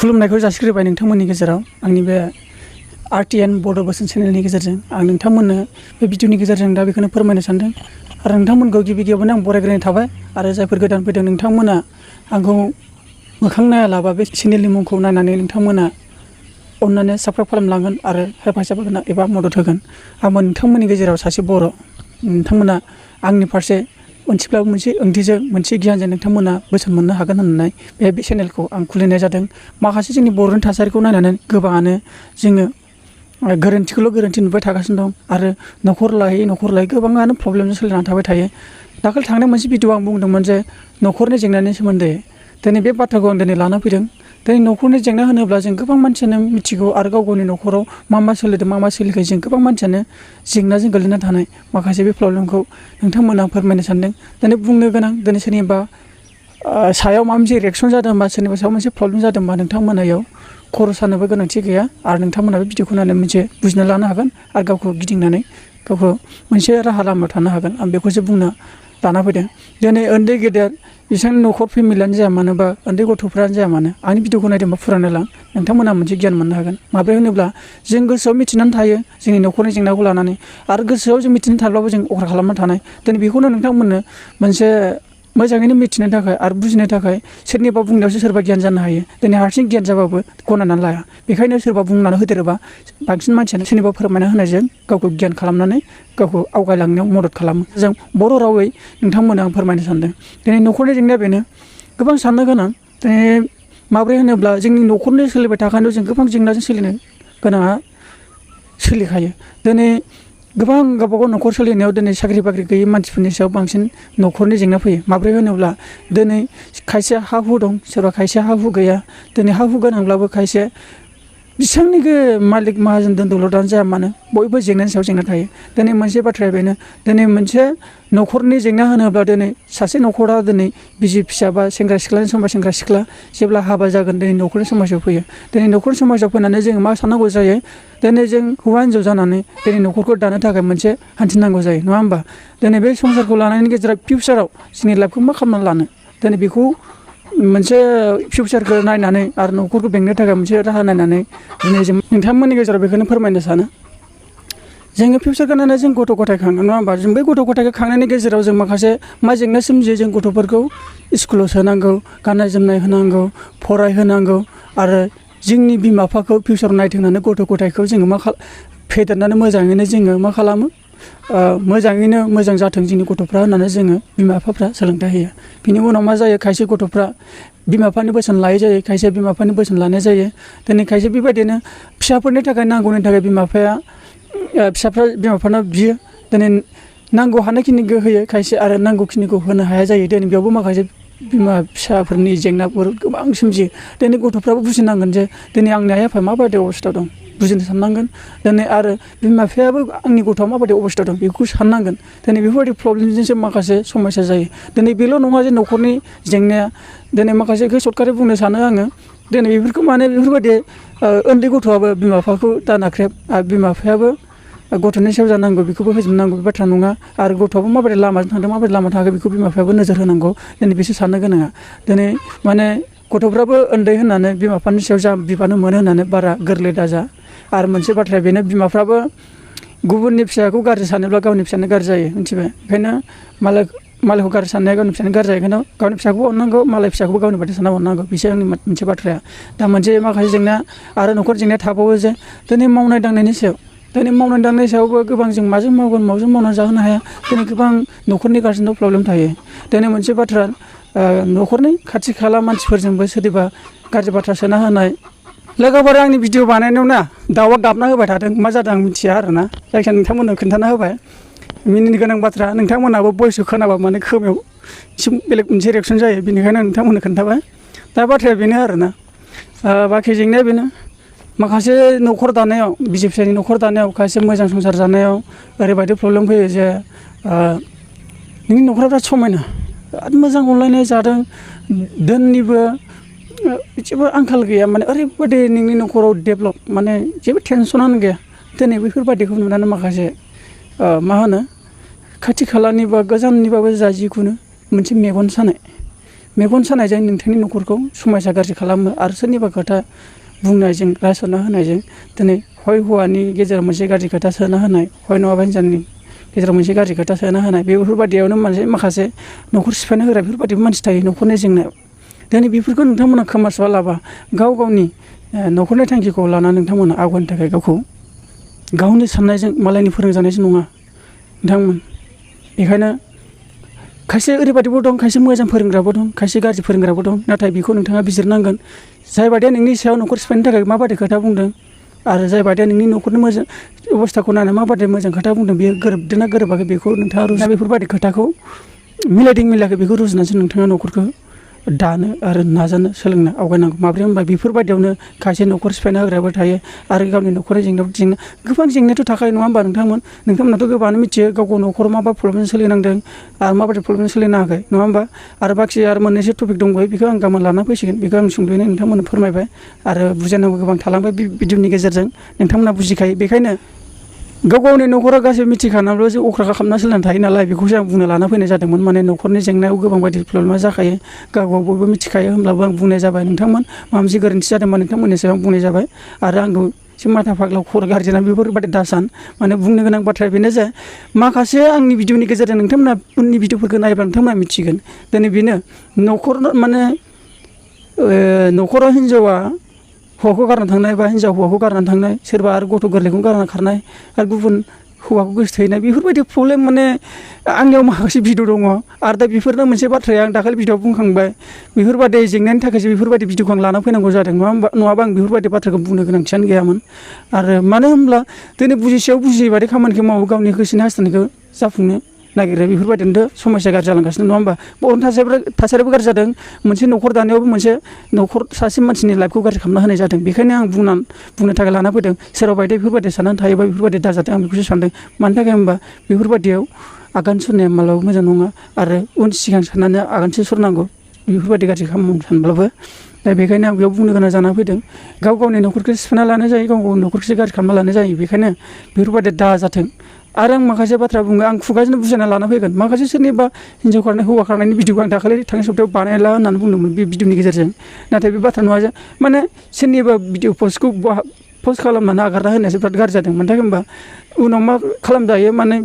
खुलुमनायखौ जासिग्रोबाय नोंथांमोननि गेजेराव आंनि बे RTN बड' बोसोन चेनेलनि गेजेरजों आं नोंथांमोननो बे भिडिअनि गेजेरजों दा बेखौनो फोरमायनो सानदों आरो नोंथांमोनखौ गिबि गिबियावनो आं बरायग्रोनाय थाबाय आरो जायफोर गोदान फैदों नोंथांमोना आंखौ मोखां नायालाबा बे चेनेलनि मुंखौ नायनानै नोंथांमोना अननानै साबस्क्राइब खालामलांगोन आरो हेफाजाब होगोन एबा मदद होगोन आंबो नोंथांमोननि गेजेराव सासे बर' नोंथांमोना आंनि फारसे मोनसेब्लाबो मोनसे ओंथिजों मोनसे गियानजों नोंथांमोना बोसोन मोननो हागोन होननानै बे चेनेलखौ आं खुलिनाय जादों। माखासे जोंनि बर'नि थासारिखौ नायनानै गोबाङानो जोङो गोरोन्थिखौल' गोरोन्थि नुबाय थागासिनो दं आरो न'खर लायै गोबाङानो प्रब्लेमजों सोलिनानै थाबाय थायो। दाखालि थांनाय मोनसे भिडिअ आं बुंदोंमोन जे न'खरनि जेंनानि सोमोन्दै दिनै बे बाथ्राखौ आं दिनै लाना फैदों। दिनै न'खरनि जेंना होनोब्ला जों गोबां मानसियानो मिथिगौ आरो गाव गावनि न'खराव मा सोलिदों मा सोलियाखै जों गोबां मानसियानो जेंनाजों गोग्लैना थानाय माखासे बे प्रब्लेमखौ नोंथांमोना फोरमायनो सानदों। दिनै बुंनो गोनां दिनै सोरनिबा सायाव माबा मोनसे रिएक्सन जादोंबा सोरनिबा सायाव मोनसे प्रब्लेम जादोंबा नोंथांमोनायाव खर' सानोबो गोनांथि गैया आरो नोंथांमोना बे भिडिअखौ नायनानै मोनसे बुजिना लानो हागोन आरो गावखौ गिदिंनानै गावखौ मोनसे राहा लामायाव थानो हागोन। आं बेखौसो बुंनो लाना फैदों। दिनै उन्दै गेदेर बिसोरनि न'खर फेमिलियानो जाया मानो बा उन्दै गथ'फ्रानो जाया मानो आंनि भिडिअखौ नायदोंबा फुराना लां नोंथांमोना मोनसे गियान मोननो हागोन। माब्रै होनोब्ला जों गोसोआव मिथिनानै थायो जोंनि न'खरनि जेंनाखौ लानानै आरो गोसोआव जों मिथिनो थाब्लाबो जों अख्रा खालामना थानाय दिनै बेखौनो नोंथांमोननो मोनसे मोजाङैनो मिथिनो थाखाय आरो बुजिनो थाखाय सोरनिबा बुंनायावसो सोरबा गियान जानो हायो। दिनै हारसिं गियान जाबाबो गनायनानै लाया बेखायनो सोरबा बुंनानै होदेरोबा बांसिन मानसियानो सोरनिबा फोरमायना होनायजों गावखौ गियान खालामनानै गावखौ आवगायलांनायाव मदद खालामो। जों बर' रावै नोंथांमोनो आं फोरमायनो सानदों। दिनै न'खरनि जेंनाया बेनो गोबां साननो गोनां। दिनै माब्रै होनोब्ला जोंनि न'खरनि सोलिबाय थाखानायाव जों गोबां जेंनाजों सोलिनो गोनाङा सोलिखायो। दिनै गोबां गावबागाव न'खर सोलिनायाव दिनै साख्रि बाख्रि गैयै मानसिफोरनि सायाव बांसिन न'खरनि जेंना फैयो। माब्रै होनोब्ला दिनै खायसे हा हु दं सोरबा खायसे हा हु गैया। दिनै हा हु गोनांब्लाबो खायसे बेसेबांनिखि मालिक माहाजोन दोन दौलतआनो जाया मानो बयबो जेंनानि सायाव जेंना थायो। दिनै मोनसे बाथ्राया बेनो दिनै मोनसे न'खरनि जेंना होनोब्ला दिनै सासे न'खरा दिनै बिसि फिसा बा सेंग्रा सिख्लानि समाव सेंग्रा सिख्ला जेब्ला हाबा जागोन दिनै न'खरनि समाजाव फैयो। दिनै न'खरनि समाजाव फैनानै जोङो मा साननांगौ जायो दिनै जों हौवा हिन्जाव जानानै दिनै न'खरखौ दानो थाखाय मोनसे हान्थिनांगौ जायो नङा होमबा। दिनै बे संसारखौ लानायनि गेजेराव फिउचाराव जोंनि लाइफखौ मा खालामनानै लानो दिनै बेखौ मोनसे फिउचारखौ नायनानै आरो न'खरखौ बेंनो थाखाय मोनसे राहा नायनानै दिनै जों नोंथांमोननि गेजेराव बेखौनो फोरमायनो सानो। जोङो फिउचारखौ नायनानै जों गथ' गथाय खाङो नङा होमबा। जों बै गथ' गथायखौ खांनायनि गेजेराव जों माखासे मा जेंना सोमजियो जों गथ'फोरखौ स्कुलाव सोनांगौ गाननाय जोमनाय होनांगौ फरायहोनांगौ आरो जोंनि बिमा बिफाखौ फिउचाराव नायथों होननानै गथ' गथायखौ जोङो फेदेरनानै मोजाङैनो जोङो मा खालामो मोजाङैनो मोजां जाथों जोंनि गथ'फ्रा होननानै जोङो बिमा बिफाफ्रा सोलोंथाइ होयो। बिनि उनाव मा जायो खायसे गथ'फ्रा बिमा बिफानि बोसोन लायै जायो खायसे बिमा बिफानि बोसोन लानाय जायो। दिनै खायसे बेबायदिनो फिसाफोरनि थाखाय नांगौनि थाखाय बिमा बिफाया फिसाफ्रा बिमा बिफानाव बियो दिनै नांगौ हानायखिनिखौ होयो खायसे आरो नांगौखिनिखौ होनो हाया जायो। दिनै बेयावबो माखासे बिमा फिसाफोरनि जेंनाफोर गोबां सोमजियो। दिनै गथ'फ्राबो बुजिनांगोन जे दिनै आंनि आइ आफाया माबायदि अबस्थायाव दं बुजिनो साननांगोन। दिनै आरो बिमा बिफायाबो आंनि गथ'आ माबायदि अबस्थायाव दं बेखौ साननांगोन। दिनै बेफोरबायदि प्रब्लेमजोंसो माखासे समस्या जायो। दिनै बेल' नङा जे न'खरनि जेंनाया दिनै माखासेखौ सर्टकाटै बुंनो सानो आङो दिनै बेफोरखौ माने बेफोरबायदि उन्दै गथ'आबो बिमा बिफाखौ दा नाख्रेब आरो बिमा बिफायाबो गथ'नि सायाव जानांगौ बेखौबो होजोबनांगौ बे बाथ्रा नङा आरो गथ'आबो माबायदि लामाजों थांदों माबायदि लामा थाङाखै बेखौ बिमा बिफायाबो नोजोर होनांगौ। दिनै बिसोर साननो गोनाङा दिनै माने गथ'फ्राबो उन्दै होननानै बिमा बिफानि सायाव जा बिबान मोनो होननानै बारा गोरलै दाजा। आरो मोनसे बाथ्राया बेनो बिमाफ्राबो गुबुननि फिसाखौ गाज्रि सानोब्ला गावनि फिसायानो गाज्रि जायो मिथिबाय। ओंखायनो मालायखौ गाज्रि साननाया गावनि फिसायानो गाज्रि जायो। ओंखायनो गावनि फिसाखौबो अननांगौ मालाय फिसाखौबो गावनि बायदि सानना अननांगौ बिसो आंनि मोनसे बाथ्राया। दा मोनसे माखासे जेंना आरो न'खर जेंनाया थाबावो जे दिनै मावनाय दांनायनि सायाव दिनै मावनाय दांनाय सायावबो गोबां जों माजों मावगोन माजों मावनानै जाहोनो हाया दिनै गोबां न'खरनि गारजेनाव प्रब्लेम थायो। दिनै मोनसे बाथ्रा न'खरनि खाथि खाला मानसिफोरजोंबो सोरनिबा गाज्रि बाथ्रा सोना होनाय लोगोफोर आंनि भिडिअ बानायनायाव ना दाउआ गाबना होबाय थादों मा जादों आं मिथिया आरोना जायखिया नोंथांमोननो खोन्थाना होबाय। मिनिनो गोनां बाथ्रा नोंथांमोनहाबो भइसखौ खोनाबा माने खोमायाव एसे बेलेग मोनसे रिएक्सन जायो बेनिखायनो आं नोंथांमोननो खोन्थाबाय। दा बाथ्राया बेनो आरोना बाखि जेंनाया बेनो माखासे न'खर दानायाव बिसि फिसायनि न'खर दानायाव खायसे मोजां संसार जानायाव ओरैबायदि प्रब्लेम फैयो जे नोंनि न'खरा बिराद समायना बिराद मोजां अनलायनाय जादों धोननिबो जेबो आंखाल गैया माने ओरैबायदि नोंनि न'खराव डेभेलप माने जेबो टेनसनानो गैया। दिनै बेफोरबायदिखौ नुनानै माखासे खाथि खालानि बा गोजाननिबाबो जा जिखुनु मोनसे मेगन सानाय मेगन सानायजों नोंथांनि न'खरखौ समायसा गाज्रि खालामो आरो सोरनिबा खोथा बुंनायजों रायसनना होनायजों दिनै हय हौवानि गेजेराव मोनसे गाज्रि खोथा सोना होनाय, हय नङाबा हिनजावनि गेजेराव मोनसे गाज्रि खोथा सोना होनाय, बेफोरबायदियावनो माखासे न'खर सिफायना होग्रा बेफोरबायदिबो मानसि थायो न'खरनि जेंनायाव। दिनै बेफोरखौ नोंथांमोना खोमासुवालाबा गाव गावनि न'खरनि थांखिखौ लानानै नोंथांमोना आवगायनो थाखाय गावखौ गावनि साननायजों मालायनि फोरोंजानायजों नङा नोंथांमोन। बेखायनो खायसे ओरैबायदिबो दं, खायसे मोजां फोरोंग्राबो दं, खायसे गाज्रि फोरोंग्राबो दं। नाथाय बेखौ नोंथाङा बिजिरनांगोन जाय बायदिया नोंनि सायाव न'खर सिफायनो थाखाय माबायदि खोथा बुंदों आरो जाय बायदिया नोंनि न'खरनि मोजां अबस्थाखौ नायनानै माबायदि मोजां खोथा बुंदों, बेयो गोरोबदोंना गोरोबाखै बेखौ नोंथाङा रुजुना बेफोरबायदि खोथाखौ मिलायदों मिलायाखै बेखौ रुजुनानैसो नोंथाङा न'खरखौ दानो आरो नाजानो सोलोंनो आवगायनांगौ। माब्रै होनबा बेफोरबायदियावनो खायसे न'खर सिफायना होग्राबो थायो आरो गावनि न'खरनि जेंना गोबां जेंनायाथ' थाखायो नङा होमबा नोंथांमोनाथ' गोबाङानो मिथियो गाव गाव न'खराव माबा प्रब्लेम सोलिनांदों आरो माबायदि प्रब्लेम सोलिनाङाखै नङा होमबा। आरो बाखि आरो मोननैसो टपिक दंबावो, बेखौ आं गाबोन लाना फैसिगोन। बेखौ आं सुंद'यैनो नोंथांमोननो फोरमायबाय आरो बुजायनांगौ गोबां थालांबाय बे भिडिअनि गेजेरजों नोंथांमोना बुजिखायो। बेखायनो गाव गावनि न'खराव गासैबो मिथिखानानैबो जे अख्रा खालामना सोलिनानै थायो नालाय, बेखौसो आं बुंनो लाना फैनाय जादोंमोन। माने न'खरनि जेंनायाव गोबां बायदि प्रब्लेमा जाखायो, गाव गाव बयबो मिथिखायो। होमब्लाबो आं बुंनाय जाबाय, नोंथांमोन माबा मोनसे गोरोन्थि जादोंबा नोंथांमोननि सायाव आं बुंनाय जाबाय। आरो आंखौ एसे माथा फाग्ला खर' गाज्रि जानानै बेफोरबायदि दासान। माने बुंनो गोनां बाथ्राया बेनो जे माखासे आंनि भिडिअनि गेजेरजों नोंथांमोना उननि भिडिअफोरखौ नायोब्ला नोंथांमोना मिथिगोन। दिनै बेनो न'खराव हिनजावा हौवाखौ गारना थांनाय बा हिनजाव हौवाखौ गारनानै थांनाय, सोरबा आरो गथ' गोरलैखौ गारना खारनाय आरो गुबुन हौवाखौ गोसो थैनाय, बेफोरबायदि प्रब्लेम माने आंनियाव माखासे भिडिअ दङ। आरो दा बेफोरनो मोनसे बाथ्राया आं दाखालि भिडिअआव बुंखांबाय, बेफोरबायदि जेंनानि थाखायसो बेफोरबायदि भिडिअखौ आं लाना फैनांगौ जादों नङाबा आं बेफोरबायदि बाथ्राखौ बुंनो गोनांथियानो गैयामोन। आरो मानो होनब्ला दिनै बुजिसेयाव बुजियै बायदि खामानिखौ मावो, गावनि गोसोनि हास्थायनायखौ जाफुंनो नागिरो। बेफोरबायदिनोथ' समस्या गाज्रि जालांगासिनो नङा होमबा। बर'नि थासारियाबो गाज्रि जादों, मोनसे न'खर दानायावबो मोनसे न'खर सासे मानसिनि लाइफखौ गाज्रि खालामना होनाय जादों। बेखायनो आं बुंनो थाखाय लाना फैदों। सोरबा बायदि बेफोरबायदि साननानै थायोबा बेफोरबायदि दाजाथों, आं बेखौसो सानदों। मानि थाखाय होनबा बेफोरबायदियाव आगान सुरनाया मालाबाबो मोजां नङा आरो उन सिगां साननानै आगानसो सुरनांगौ, बेफोरबायदि गाज्रि खामानि सानब्लाबो। दा बेखायनो आं बेयाव बुंनो गोनां जानानै फैदों। गाव गावनि न'खरखौ सिफायना लानाय जायो, गाव गावनि न'खरखौसो गाज्रि खालामना लानाय जायो। बेखायनो बेफोरबायदि दाजाथों। आरो आं माखासे बाथ्रा बुङो, आं खुगाजोंनो बुजायना लाना फैगोन। माखासे सोरनिबा हिनजाव खारनाय हौवा खारनायनि भिडिअखौ आं दाखालि थांनाय सप्तायाव बानायला होननानै बुंदोंमोन बे भिडिअनि गेजेरजों। नाथाय बे बाथ्रा नङा जे माने सोरनिबा भिडिअ पस्टखौ पस्ट खालामनानै आगारना होनायासो बिराद गाज्रि जादों। मानि थाखाय होनबा उनाव मा खालामजायो, माने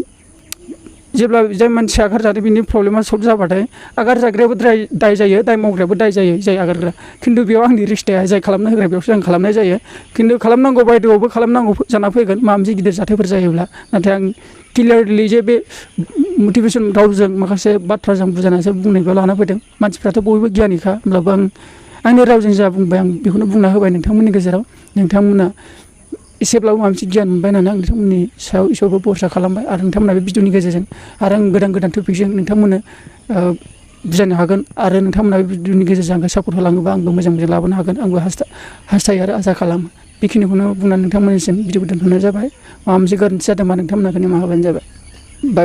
जेब्ला जाय मानसिया आगारजादों बिनि प्रब्लेमा सल्भ जाबाथाय आगारजाग्रायाबो दाय जायो, दाय मावग्रायाबो दाय जायो, जाय आगारग्रा। खिन्थु बेयाव आंनि रिक्स थाया, जाय खालामना होग्रा बेयावसो आं खालामनाय जायो। खिन्थु खालामनांगौ बायद'आवबो खालामनांगौ जाना फैगोन माबा मोनसे गिदिर जाथायफोर जायोब्ला। नाथाय आं क्लियारलि जे बे मटिभेसन रावजों माखासे बाथ्राजों बुजायनासो बुंनायखौ लाना फैदों। मानसिफ्राथ' बयबो गियानिखा, होमब्लाबो आंनि रावजों जा बुंबाय आं बेखौनो बुंना होबाय नोंथांमोननि गेजेराव। नोंथांमोना एसेब्लाबो माबा मोनसे गियान मोनबाय होननानै आं नोंथांमोननि सायाव इसोरखौ भरसा खालामबाय। आरो नोंथांमोना बे भिडिअनि गेजेरजों आरो आं गोदान टपिकजों नोंथांमोननो बुजायनो हागोन। आरो नोंथांमोना बे भिडिअनि गेजेरजों आंखौ सापर्ट होलाङोबा आंबो मोजां लाबोनो हागोन, आंबो हास्थायो आरो आसा खालामो। बेखिनिखौनो बुंनानै नोंथांमोननिसिम भिडिअखौ दोनथ'नाय जाबाय। माबा मोनसे गोरोन्थि जादोंबा नोंथांमोना निमाहा होबानो जाबाय। बाय।